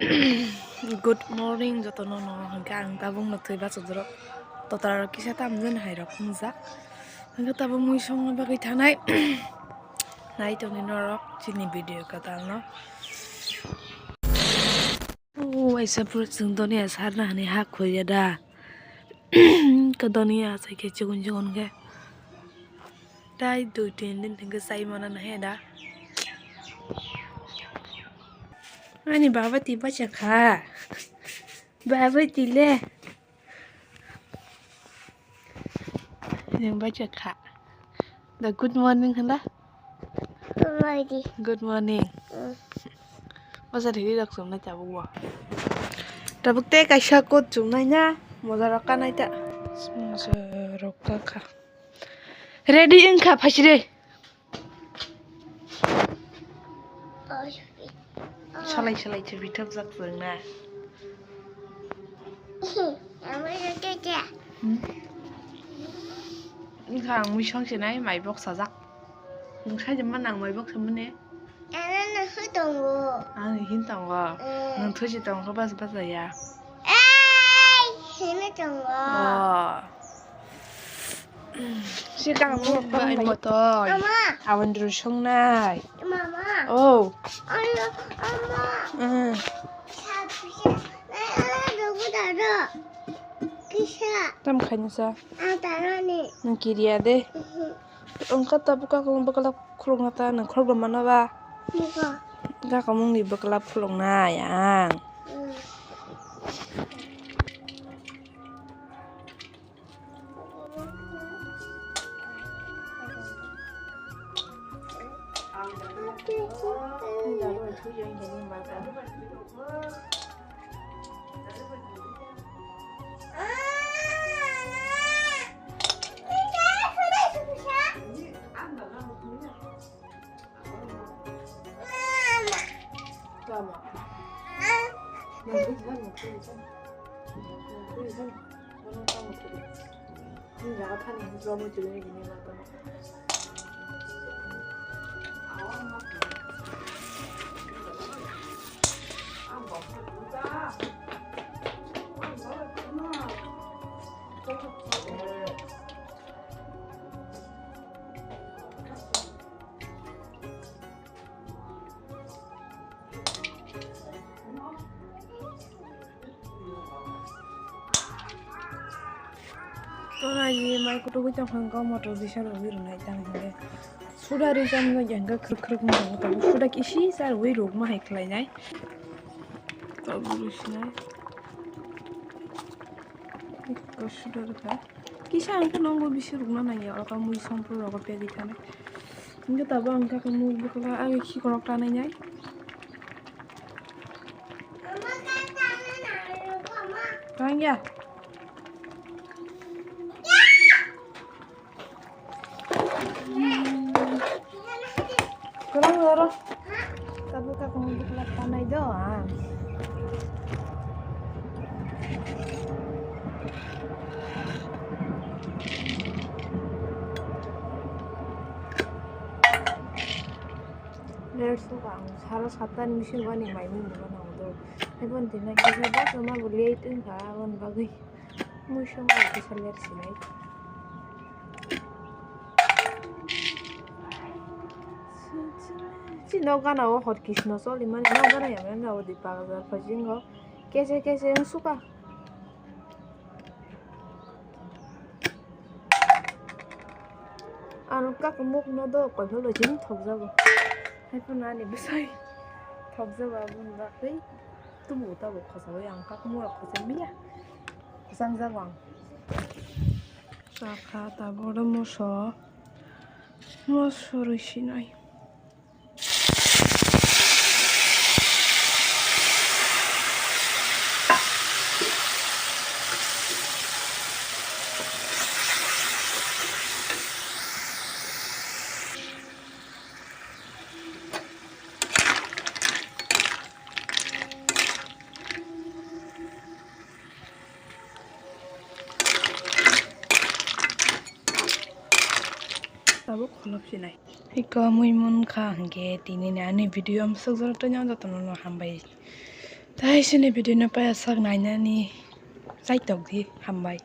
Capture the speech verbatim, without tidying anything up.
Good morning jotono no, hwnkhe ang tabuk no thwi bachajak rok, total rok kisa tamjani hai rok wngjak, hwnkhe tabuk mui songna bagwi thanai. Nai tongni norok chini video kwtal no. O waisa pura chwng doniya sarna hani ha khoiya da. Ka doniya asai khe chikon chikon khe. Tai dui tin din thangkhe chai mana nahe da. Ani baba ti bacha kha. Baba ti le. Yang bacha kha. Da good morning handa. Good morning. Good morning. Mm. Bacha thiri rok chumnai tabuk bo. Tabuk te kaisa kot chumnai na. Moja rok kanai ta. Moja rok ka kha. Ready wngkha phaisre. Salai salai se bithok jak chwng na. Wngkha ang mui song se nai mai bok sajak. Nwng sai de ma nang mai bok samani. Ano no hu tongo. Ang hin tongo. Eh. Nwng thusi tongo bas bas ya. Ei, hini tongo. Oh. Si kang mo bai motor. Mama. Awan dru songnai. Mama. Oh. Ano, ama. Mm. Sa, sa, na, ano, dogo daro. Kisa. Tam khaini sa. Ah, daro ni. Nang kiriya de. Mhm. Wngkha tabuk kakwmung bwkla khulukna ta nwng khoroknwi mano ba? Nukha. Kakwmungni bwkla khuluknai ang. Mm. Tonai mai kutuk wi tong kha, motor bisa rwui rwnai tang hwnkhe. Suda ri cham no yang kha, khwrwk khwrwk wng tongo, tabuk suda kisi cha rwui rwkma hai khlai nai. Tabuk rwui sinai. Ekko suda rwkha. Kisa ang khe nokbo bisi rwkna nangya, oro mui songphuru rogo pegwi thanai. Hwnkhe tabuk ang kha mui bwkla age khikorok tanai nai. Tangya. Kwrwng oro. Tabuk kakwmung bwkla tanai do ang. Ler suka ang saro satta ni bisingo ani mai mui mano nango do. Haibo tini kisa bus rok ma bo late wngkha aboni bagwi. Mui songwi kisa ler sinai. Chini nok gana o hor Krishna choli mani, nok gana ya mani, abo di bagajak phasingo kese kese wng suka. Ano kakwmuk no do koi phano jin thokjago. Haiphano ani bwsai thokjago aboni bagwi. Tubugo tabuk khochagwi ang kakwmuk rok khochai manya. Kwchangjago ang. Chakha tabuk oro moso. Moso rwi sinai. Tabuk kholop sinai. Iko mui munkha hwnkhe tinini ani video amswk jora tongya jotono no hambai. Tai sini video no paya sak nainani chaitok di, hambai.